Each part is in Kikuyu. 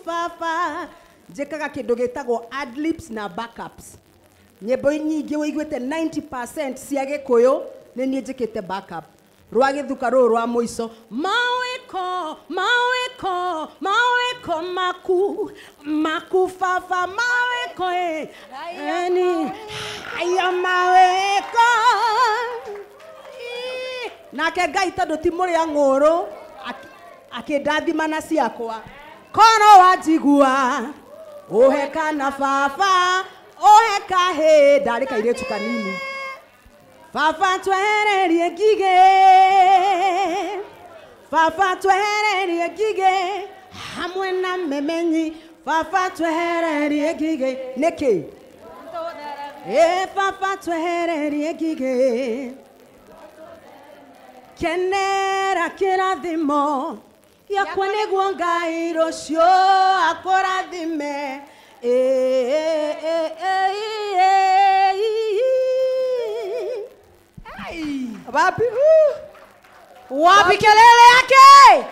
baba. Njĩkaga kĩndũ gĩtagwo adlibs na backups. Nyĩmbo nyingĩ wĩiguĩte 90% cia Gĩkũyũ nĩ niĩ njĩkĩte backup. Rwa gĩthuka rũrũ rwa mũico, mawĩko mawĩko mawĩko maku maku baba mawĩko eni aya mawĩko. Nake Ngai tondũ ti mũrĩa ng'ũrũ akĩndathima na ciakwa. Kono wanjigua ũhe kana baba ũhe kahĩ, ndarĩ kairĩtu kanini. Baba twehererie ngigĩ, baba twehererie ngigĩ hamwe na memenyi, baba twehererie ngigĩ. Nĩkĩ? Ĩ baba twehererie ngigĩ. Kenera kĩrathimo gĩakwa nĩguo Ngai rũciũ akũrathime. Wapi? Wapi kelele yake?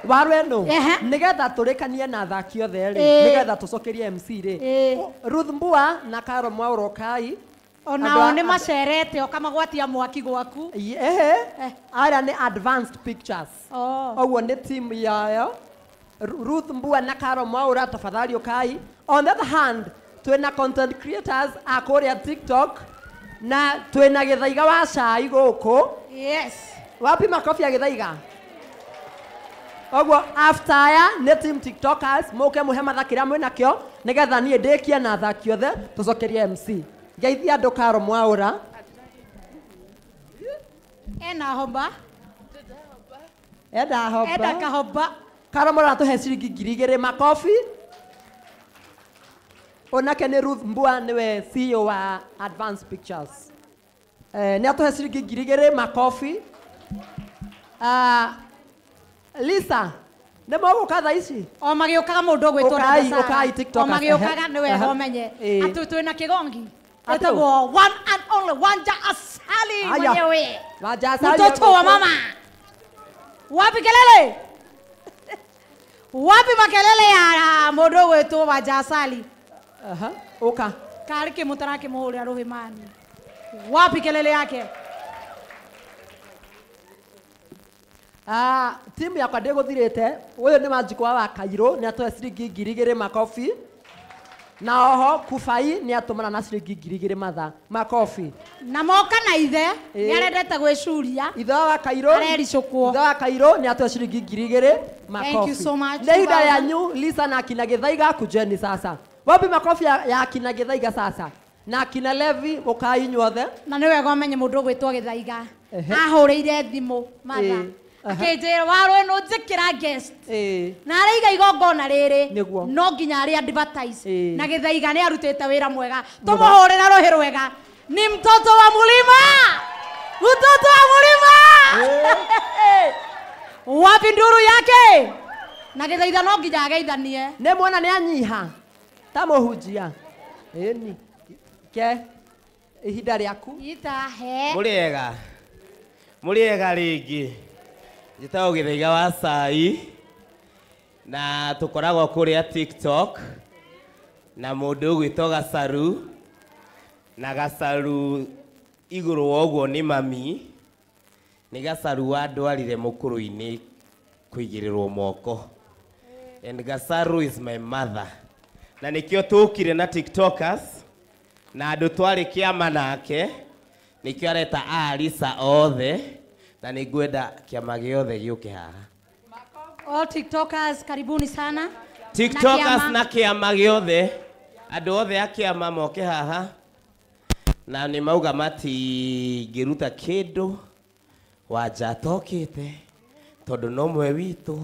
Warweno nigetha turikanie na athaki othe ri, nigetha tucokerie MC ri. Ruth Mbua na Caro Mwauro Kai onao nĩ macerete okamagwatia mwaki gwaku. Ehe, aya nĩ Advanced Pictures. Oguo nĩ team yayo. Ruth Mbua na Caro Mwaura, tafadhali ukai. On the other hand, twina content creators a kũrĩa TikTok na twina Gĩthaiga wa cai gũkũ. Yes. Wapi makofi ya Gĩthaiga? Oguo after aya nĩ team TikTokers mũke mũhe mathakĩra mwĩna kĩo nĩgetha niĩ ndĩkie na athaki othe tũcokerie MC. Ngeithia andũ Caro Mwaura. Ena homba. Enda homba. Enda kahomba. Caro Mwaura atũhe ciringi 2,000 makofi. Onake nĩ Ruth Mbua nĩwe CEO wa Advanced Pictures. Nĩ atũhe ciringi 2,000 makofi. Lisa, nĩ mũgũka thaa ici? O magĩũkaga mũndũ ũgwĩtwo na Ũkai TikTok. O magĩũkaga nĩ wega ũmenye atĩ twĩna kĩgongi. Ĩtagwo one and only Wanja Asali mwenyewe. Wanja Asali. Mtoto wa mama. Wapi kelele? Wapi makelele ya mũndũ ũgwĩtwo Wanja Asali? Aha, ũka. Karĩ kĩmũtara kĩmũhũrĩra rũhĩ mani. Wapi kelele yake? Timu yakwa ndĩgũthirĩte. Ũyũ nĩ Wanjikwa wa Kairũ, nĩ atũhe ciringi 2,000 makobi. Na oho Kubai nĩ atũmana na ciringi 2,000 matha makobi. Na moka na ithe nĩ arendete gwĩcuria. Ithe wa Kairũ arericũkwo. Ithe wa Kairũ nĩ atũhe ciringi 2,000 makobi. Thank you so much. Nĩ ihinda rĩanyu Lisa na akina Gĩthaiga kujeni sasa. Wapi makobi ya akina Gĩthaiga sasa? Na akina Levi ũkai inyuothe. Na nĩ wega ũmenye mũndũ ũgwĩtwo Gĩthaiga. Ahũrĩire thimũ matha. Akĩnjĩra warwo no njĩkĩra guest. Na araiga igongona rĩrĩ no nginya arĩ advertise. Na Gĩthaiga nĩ arutĩte wĩra mwega. Tũmũhũrĩra rũhĩ rwega. Ni mtoto wa mulima. Mtoto wa mulima. Wapi nduru yake? Na Gĩthaiga no nginya ageithanie. Nĩ muona nĩ anyiha. Ta mũhunjia. Ĩni. Ke ihinda rĩaku. Itahe. Mũrĩega. Mũrĩega rĩngĩ. Njĩtagwo Gĩthaiga wa cai na tũkoragwo kũrĩa TikTok na mũndũ ũgwĩtwo Gacaru na Gacaru igũrũ wa ũguo nĩ mami nĩ Gacaru wandwarire mũkũrũ-inĩ kũigĩrĩrwo moko. And Gacaru is my mother. Na nĩkĩo tũkire na TikTokers na andũ twarĩ kĩama nake nĩkĩo areta Alisa othe. Na nĩngwenda kĩama gĩothe gĩũke haha. All TikTokers karibuni sana. TikTokers na kĩama gĩothe, andũ othe a kĩama moke haha. Na nĩ mauga matingĩruta kĩndũ Wanja atokĩte tondũ no mwe witũ.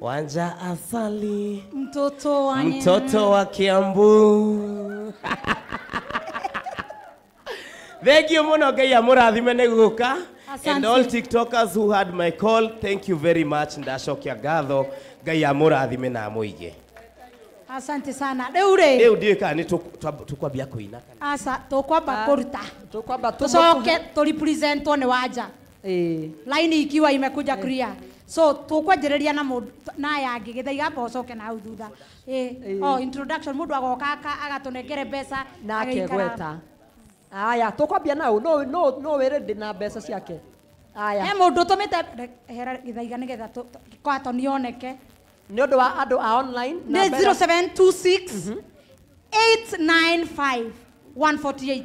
Wanja Asali, mtoto wa mtoto wa Kiambu. Thank you mũno, Ngai amũrathime nĩ gũka. And all TikTokers who had my call, thank you very much. Ndacokia ngatho, Ngai amũrathime na amũige. Asante sana. Rĩu rĩ. Rĩu ndiũĩ kana nĩ tũkwambia kũina kana. Aca, tũkwamba kũruta. Tũkwamba tũcoke tũrepresentwo nĩ Wanja. Line ikiwa imekuja clear. So tukwanjĩrĩria na mũndũ na aya angĩ Gĩthaiga amba ũcoke na hau thutha. Oh, introduction mũndũ agoka agatũnengere mbeca na akegweta. Aya tũkwambia nau no no no wĩre ndĩ na mbeca ciake. Aya he mũndũ ũtũmĩte hera Gĩthaiga nĩgetha kwatoni yoneke nĩ ũndũ wa andũ a online nĩ 0726 895 148.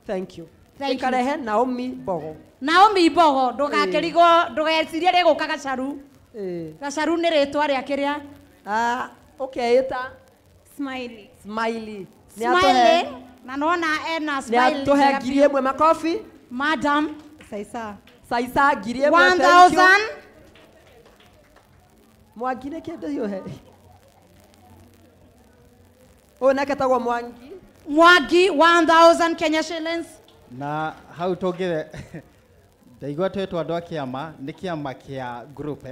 Thank you. Ikarehe Naomi Mbogo. Naomi Mbogo ndũgakĩrigwo ndũgecirie rĩgũka Gacaru. Gacaru nĩ rĩtwa rĩa kĩrĩa. Okay, ĩta Smiley. Smiley. Smiley na nona ena smiley. Nĩ atũhe 1000 makofi. Madam Saisa. Saisa 1000. 1000. Mwangi nĩ kĩndũ hiũhe. Ũyũ nake etagwo Mwangi. Mwangi 1000 Kenya shillings. Na hau tũngĩre ndaigua twĩtwo andũ a kĩama nĩ kĩama kĩa group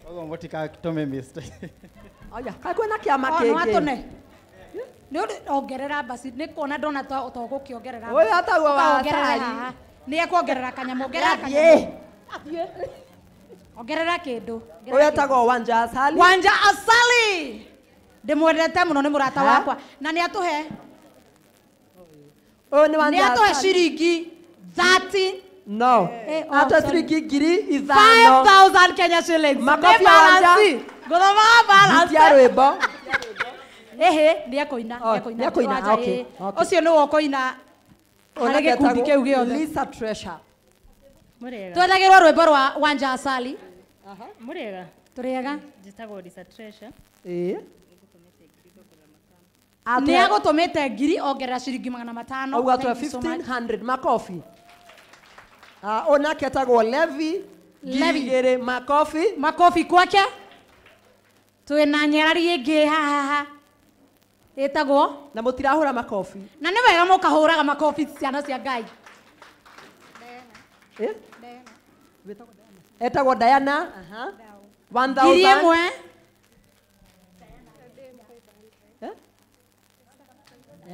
koguo mũtigatũme mistake. Aya kaĩ kwĩna kĩama kĩngĩ? No atũne. Nĩ ũndũ ongerera basi nĩ kuona ndona to gũkĩongerera. Ũyũ atagwo wa Asali. Nĩ ekuongerera kanyamũ, ongerera kanyamũ. Ongerera kĩndũ. Ũyũ etagwo Wanja Asali. Wanja Asali. Ndĩmwendete mũno nĩ mũrata wakwa na nĩ atũhe. Ũyũ nĩ Wanja Asali. Nĩ atũhe ciringi 30. No. Atũhe ciringi 5,000. 5,000 Kenya shillings. Makofi ya Wanja. Gũthoma balance. Tia rwĩmbo. Ehe, nĩ ekũina, nĩ ekũina. Okay. Ũcio nĩwe ũkũina harĩ gĩkundi kĩu gĩothe. Lisa Treasure. Mũrĩega. Twethagĩrwo rwĩmbo rwa Wanja Asali. Mũrĩega. Tũrĩega. Njĩtagwo Lisa Treasure. Ĩĩ. Nĩ agũtũmĩte 1000 ongerera ciringi 500. Ũguo atũhe 1500 makofi. Ũyũ nake etagwo Levi. 2000 makofi. Makofi kwake. Twĩna nyarari ĩngĩ haha ĩtagwo na mũtirahũra makofi. Na nĩ wega mũkahũraga makofi ciana cia Ngai. Etagwo Diana. 1000. 1000.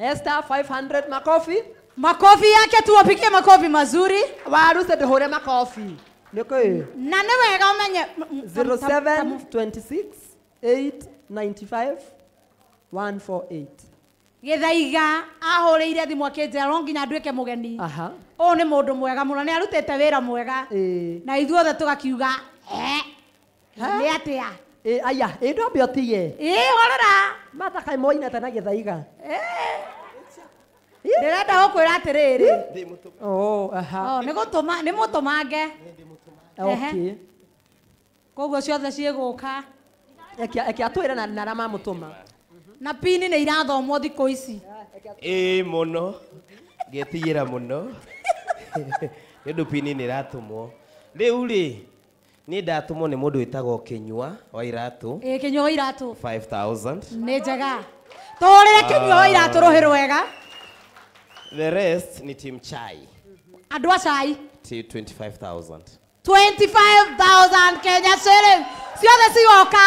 Esther 500 makofi. Makofi yake tuwapigie makofi mazuri. Waruse ndũhũre makofi. Nĩkĩ? Na nĩ wega ũmenye 0726 895 148. Gĩthaiga ahũrĩire thimũ akĩnjĩra no nginya nduĩke mũgeni. Ũyũ nĩ mũndũ mwega mũno nĩ arutĩte wĩra mwega. Na ithuothe tũgakiuga nĩ atĩa? Aya, ndwambe ũtige. Horera. Martha kaĩ moinĩte na Gĩthaiga. Ndĩrenda gũkwĩra atĩrĩrĩ. Oh, aha. Nĩ gũtũma, nĩ mũtũmange. Okay. Koguo ciothe ciĩgũka. Eke atwĩre na arĩa mamũtũma. Na pini nĩ irathomwo thikũ ici. Ĩĩ mũno. Ngetigĩra mũno. Nĩ ũndũ pini nĩ ĩratũmwo. Rĩu rĩ, niĩ ndatũmwo nĩ mũndũ wĩtagwo Kĩnyua wa Iratũ. Ĩĩ Kĩnyua wa Iratũ. 5000. Nĩ njega. Tũhũrĩre Kĩnyua wa Iratũ rũhĩ rwega. The rest ni team chai. Andũ a chai. 25,000. 25,000 Kenya shillings. Ciothe cigoka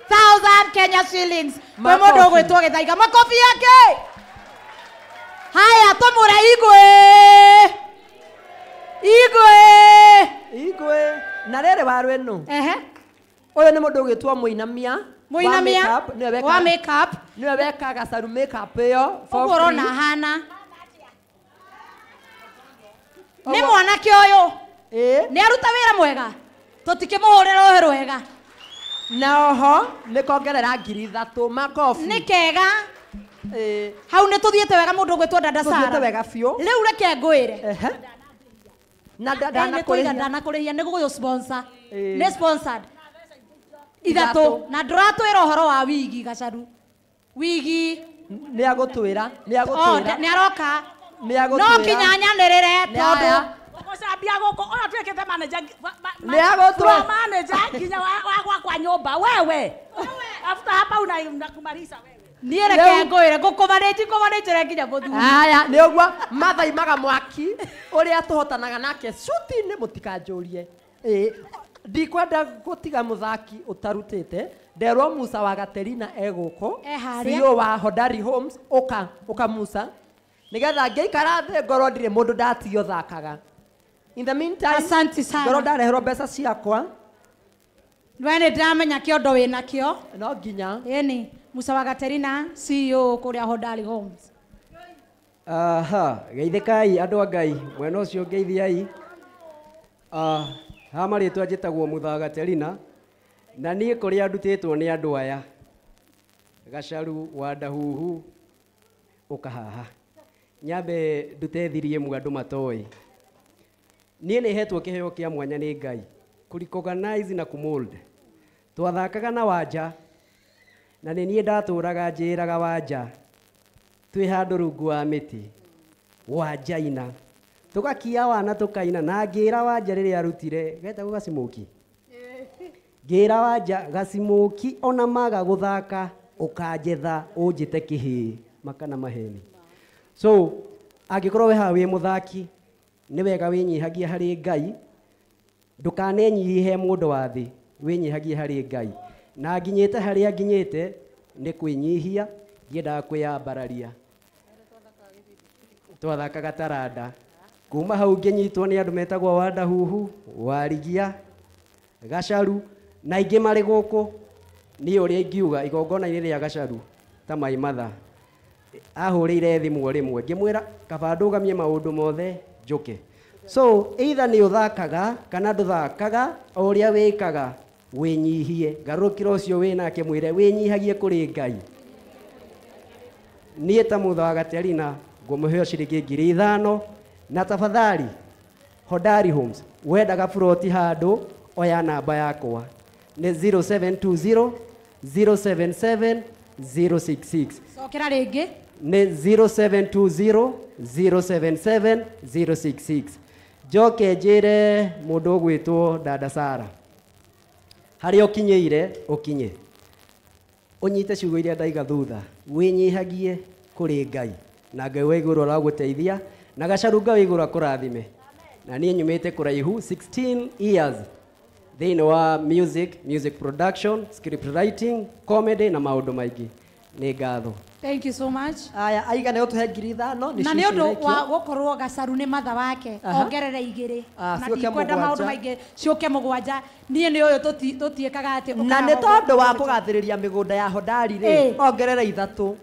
30,000 Kenya shillings. Kwĩ mũndũ ũgwĩtwo Gĩthaiga. Makobi yake. Haya tũmũre igwe. Igwe. Igwe. Na rĩrĩ waru ĩno. Ehe. Ũyũ nĩ mũndũ ũgwĩtwo Mũinamia. Mũinamia wa makeup. Nĩwe wekaga Gacaru makeup ĩyo. Ũguo ũrona ahana. Nĩ mwanake ũyũ. Nĩ aruta wĩra mwega. Tũtikĩmũhũrĩra rũhĩ rwega. Na oho nĩ kongerera 3,000 makobi. Nĩ kega. Hau nĩ tũthiĩte wega mũndũ ũgwĩtwo Dada Sara. Tũthiĩte wega biũ. Rĩu reke ngwĩre. Na ndanakũrĩhia. Ndanakũrĩhia nĩ gũgũyũ sponsor. Nĩ sponsored. 3 na ndũratwĩra ũhoro wa wigi Gacaru. Wigi nĩ agũtwĩra, nĩ agũtwĩra. Nĩ aroka. Nĩ agũtwĩra. No nginya nyanĩrĩre tondũ Gũcambia gũkũ ũrĩa tuĩkĩte manager Nĩ agũtwĩra. Manager nginya wa gwakwa nyũmba wewe. After hapa unakumaliza wewe. Niĩ reke ngwĩre ngũkũmanĩnji kũmanĩnjĩre nginya mũthuri. Aya nĩ ũguo mathaimaga mwaki ũrĩa tũhotanaga nake cuti-inĩ mũtikanjũrie. Ndikwenda gũtiga mũthaki ũtarutĩte nderwo Musa wa Gaterina egũkũ CEO wa Hodari Homes ũka ũka Musa nĩgetha ngĩikara thĩ ngorwo ndirĩ mũndũ ndatio thakaga. In the meantime, asante sana. Ngoro ndareherwo mbeca ciakwa. We nĩ ndĩramenya kĩondo wĩna kĩo. No nginya. Ĩni, Musa wa Gaterina, CEO kũrĩa Hodari Homes. Aha, geithĩkai andũ a Ngai, mwena ũcio ngeithiai. Ha marĩtwa njĩtagwo Mutha Gaterina, na niĩ kũrĩa ndutĩtwo nĩ andũ aya. Gacaru wa Ndahuhu ũkahaha. Nyambe ndute thiri ĩmwe andũ matoĩ. Niĩ nĩ hetwo kĩheo kĩa mwanya nĩ Ngai, kũ-recognize na kũ-mold. Twathakaga na Wanja, na nĩ niĩ ndatũraga njĩraga Wanja, twĩ handũ rungu wa mĩtĩ, Wanja ina. Tũgakia wana tũkaina, na ngĩra Wanja rĩrĩa arutire, getagwo gacimũki. Ngĩra Wanja gacimũki ona maga gũthaka, ũkanjetha ũnjĩte kĩhĩĩ, makana maheni. So, angĩkorwo we haha wĩ mũthaki, nĩ wega wĩnyihagie harĩ Ngai, ndũkanenyihie mũndũ wa thĩ, wĩnyihagie harĩ Ngai. Na nginyĩte harĩa nginyĩte nĩ kwĩnyihia, ndiendaga kwĩyambararia. Twathakaga taranda. Kuma hau ngĩnyitwo nĩ andũ metagwo Wandahuhu, Warigia, Gacaru, na aingĩ marĩ gũkũ. Niĩ ũrĩa ingiuga igongona-inĩ rĩa Gacaru ta Mai Matha, ahũrĩire thimũ rĩmwe ngĩmwĩra kaba ndũgamie maũndũ mothe njũke. So either nĩ ũthakaga kana ndũthakaga, o ũrĩa wĩkaga wĩnyihie. Garũrũkĩra ũcio wĩnake mwĩre wĩnyihagie kũrĩ Ngai. Niĩ ta Mutha wa Gaterina ngũmũheo ciringi 5,000 na tafadhali Hodari Homes wendaga buroti handũ oya namba yakwa nĩ 0720 077 066. Cokera rĩngĩ. Nĩ 0720 077 066. Njoke njĩre mũndũ ũgwĩtwo Dada Sara, harĩa ũkinyĩire ũkinye, ũnyite ciugo iria ndaiga thutha, wĩnyihagie kũrĩ Ngai na Ngai wa igũrũ aragũteithia, na Gacaru Ngai wa igũrũ akũrathime. Na niĩ nyumĩte kũraihu 16 years thĩinĩ wa music production, script writing, comedy na maũndũ maingĩ. Nĩ ngatho. Thank you so much. Aya, aiga nĩ ũtũhe 5,000 na nĩ ũndũ wa gũkorwo Gacaru nĩ matha wake, ongerere 2 na ndikwenda maũndũ maingĩ, ciũke 7. Niĩ nĩ ũyũ tũtiĩkaga atĩ. Na nĩ tondũ wa kũgathĩrĩria mĩgũnda ya Hodari rĩ, ongerere 3.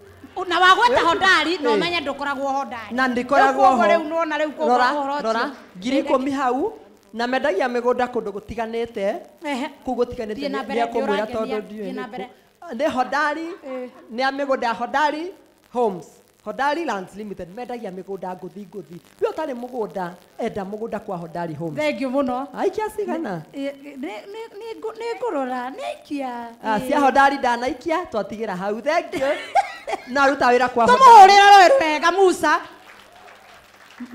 Na wagweta Hodari no menye ndũkoragwo Hodari. Na ndikoragwo ho. Rĩu nĩwona rĩu Rora, rora, 10,000 hau na mendagia mĩgũnda kũndũ gũtiganĩte. Kũu gũtiganĩte nĩ akũmwĩra tondũ ndiũĩ. Nĩ Hodari, nĩ a mĩgũnda ya Hodari Homes, Hodari Lands Limited, mendagia mĩgũnda ngũthi ngũthi. We ũtarĩ mũgũnda, enda mũgũnda kwa Hodari Homes. Thank you mũno. Aikia cigana? Nĩ ngũrora, nĩ aikia. Cia Hodari ndanaikia, twatigĩra hau. Thank you. Na ruta wĩra kwa Hodari. Tũmũhũrĩre rũĩ wega Musa.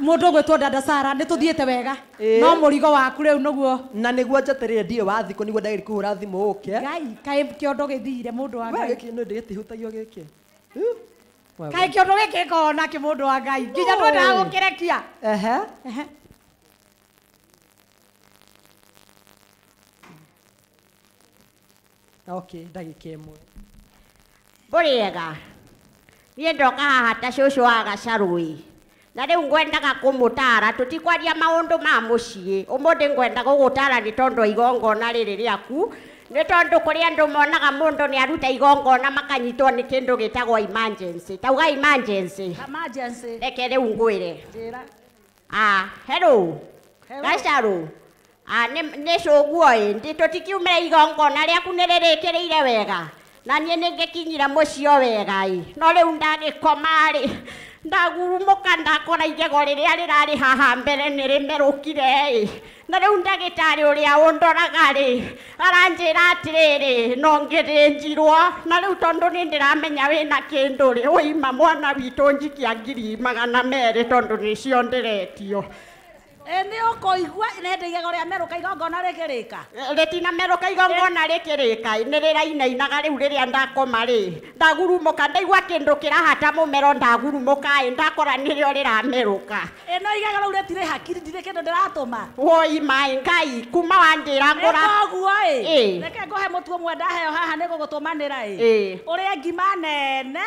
Mũndũ ũgwĩtwo Dada Sara, nĩ tũthiĩte wega. No mũrigo waku rĩu nĩguo. Na nĩguo njetereire ndirĩ wa thikũ nĩguo ndagĩrĩire kũhũra thimũ ũke. Ngai, kaĩ kĩondo gĩthire mũndũ wa Ngai. We gĩkĩ nĩ gĩtihutagio gĩkĩ. Kaĩ kĩondo gĩkĩ gĩkoragwo nakĩ mũndũ wa Ngai. Nginya twendaga gũkĩrekia. Ehe. Okay, ndagĩka ĩmwe. Mũrĩega. Niĩ ndoka haha ta cũcũ wa Gacaru. Na rĩu ngwendaga kũmũtara, tũtikwaria maũndũ ma mũciĩ. Ũmũthĩ ngwenda gũgũtara nĩ tondũ igongona rĩrĩ rĩaku, nĩ tondũ kũrĩ andũ monaga mũndũ nĩ aruta igongona makanyitwo nĩ kĩndũ gĩtagwo emergency. Tauga emergency. Emergency. Reke rĩu ngwĩre. Njĩra. Hello. Gacaru. Nĩ cũguo ĩ, tũtikiumĩra igongona rĩaku nĩ rĩrĩkĩrĩire wega. Na niĩ nĩ ngĩkinyira mũciĩ o wega ĩ. No rĩu ndagĩkoma rĩ, ndagurumũka ndakora igego rĩrĩa rĩrarĩ haha mbere nĩ rĩmerũkire ĩ. Na rĩu ndagĩtarĩ ũrĩa ũndoraga rĩ, aranjĩra atĩrĩrĩ, no ngĩthĩnjirwo. Na rĩu tondũ nĩ ndĩramenya wĩna kĩndũ rĩ, ũima mwana witũ njikia 200,000 tondũ nĩcio ndĩretio. Nĩ ũkũigua nĩ igego rĩa merũka igongona rĩkĩrĩka. Rĩtinamerũka igongona rĩkĩrĩka, nĩ rĩrainainaga rĩu rĩrĩa ndakoma rĩ, ndagurumũka ndaigua kĩndũ kĩrahata mũmero ndagurumũka ĩ, ndakora nĩrĩo rĩramerũka. No igego rĩu rĩtirĩ hakiri, ndirĩ kĩndũ ndĩratũma. Woi mai Ngai, kuma wanjĩra ngũra. Koguo ĩ, reke ngũhe mũtu ũmwe ndaheo haha nĩ gũgũtũmanĩra ĩ. Ũrĩe ngima nene,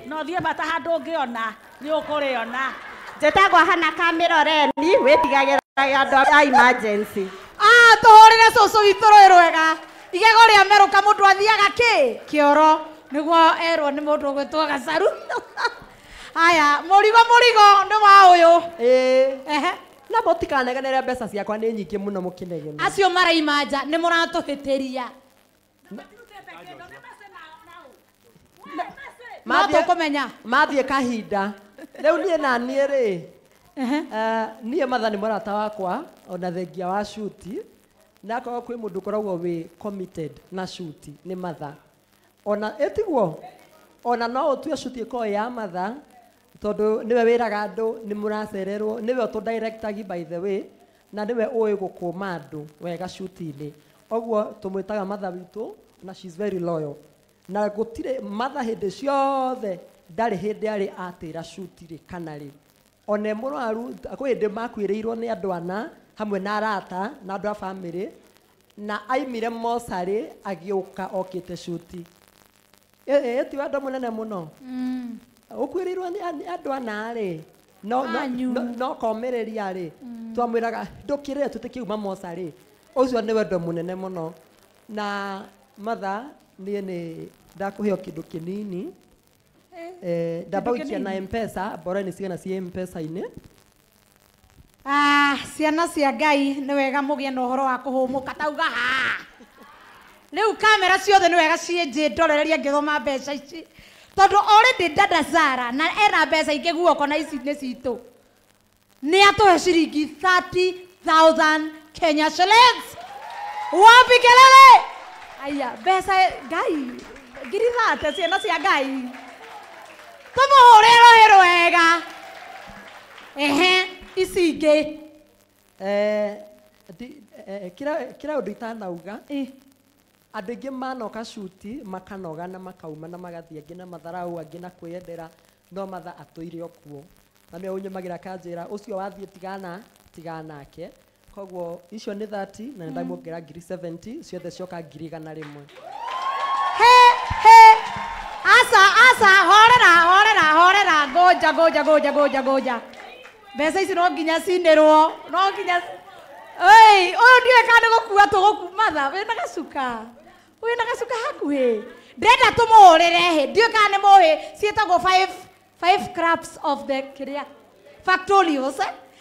na ũthiĩ bata handũ ũngĩona, nĩ ũkũrĩona. Njĩtagwo Hana Kamĩroreni, wĩtigagĩra Andũ a emergency. Ah, tũhũrĩre cũcũ witũ rũĩ rwega. Igego rĩa merũka mũndũ athiaga kĩ? Kĩoro. Nĩguo erwo nĩ mũndũ ũgwĩtwo Gacaru. Aya, mũrigo mũrigo nĩ wa ũyũ. Ĩĩ. Na mũtikanegenere mbeca ciakwa nĩ nyingĩ mũno mũkĩnegene. Acio maraima nja nĩ mũratũhĩtĩria. No tũkũmenya. Mathiĩ kahinda. Rĩu niĩ na niĩ rĩ. Niĩ Matha nĩ mũrata wakwa ona thengia wa shuti. Na akorwo kwĩ mũndũ ũkoragwo wĩ committed na shuti nĩ Matha. Ona ĩtiguo ona no ũtue shuti ĩkorwo ya Matha tondũ nĩwe wĩraga andũ nĩ mũracererwo, nĩwe ũtũdirectagi by the way, na nĩwe ũĩ gũkũma andũ wega shuti-inĩ. Ũguo tũmwĩtaga Matha witũ na she's very loyal. Na gũtirĩ Matha hĩndĩ ciothe ndarĩ hĩndĩ arĩ atĩra shuti rĩ kana rĩ. Ona mũrwaru kwĩ hĩndĩ makuĩrĩirwo nĩ andũ ana hamwe na arata na andũ a bamĩrĩ na aimire mocarĩ agĩũka okĩte shuti. Ĩ ti wendo mũnene mũno. Ũkuĩrĩirwo nĩ andũ ana rĩ no no komĩrĩria rĩ twamwĩraga ndũkĩrĩre tũtĩkiuma mocarĩ. Ũcio nĩ wendo mũnene mũno. Na Matha niĩ nĩ ndakũheo kĩndũ kĩnini. Ndamba gũikia na M-Pesa, bora nĩ cigana ciĩ M-Pesa-inĩ. Ah, ciana cia Ngai nĩ wega mũgĩe na ũhoro wa kũhũmũka tauga ha. Rĩu kamera ciothe nĩ wega ciĩnjĩ ndorereria ngĩthoma mbeca ici. Tondũ already dada Zara na ena mbeca ingĩ guoko na ici nĩ citũ. Nĩ atũhe ciringi 30,000 Kenya shillings. Wapi kelele? Aya, mbeca Ngai ngiri thate ciana cia Ngai. Tũmũhũre rũhĩ rwega. Ehe, ici ingĩ. Kĩrĩa ũndũ itanauga andũ aingĩ manoka shuti makanoga na makauma na magathiĩ angĩ na matharau angĩ na kwĩyendera no Matha atũire o kuo na nĩwe ũnyũmagĩra kanjĩra ũcio wathiĩ tigana tiganake. Koguo icio nĩ 30 na nĩndamuongerera ngiri 70 ciothe cioka ngiri 100. He he asa asa horera horera horera ngoja ngoja ngoja ngoja ngoja mbeca ici no nginya cinĩrwo no nginya ĩi ũyũ ndiũĩ kana nĩ gũkua tũgũkua Matha wĩna gacuka wĩna gacuka hakuhĩ ndĩrenda tũmũhũrĩre hĩ ndiũĩ kana nĩ mũĩ ciĩtagwo five craps of the kĩrĩa factorials.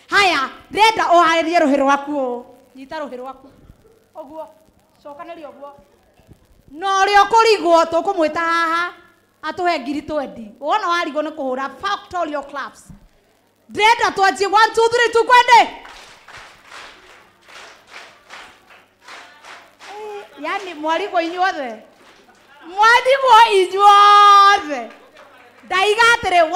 Haya ndĩrenda ũharĩrie rũhĩ rwaku ũũ nyita rũhĩ rwaku ũguo cokanĩria ũguo na ũrĩa ũkũrigwo tũkũmwĩta haha atũhe ngiri 20 wona warigwo nĩ kũhũra factorial claps. Ndĩrenda twanjie 1 2 3 tukwende. Yani mwarigwo inyuothe mwarigwo inyuothe ndaiga atĩrĩ.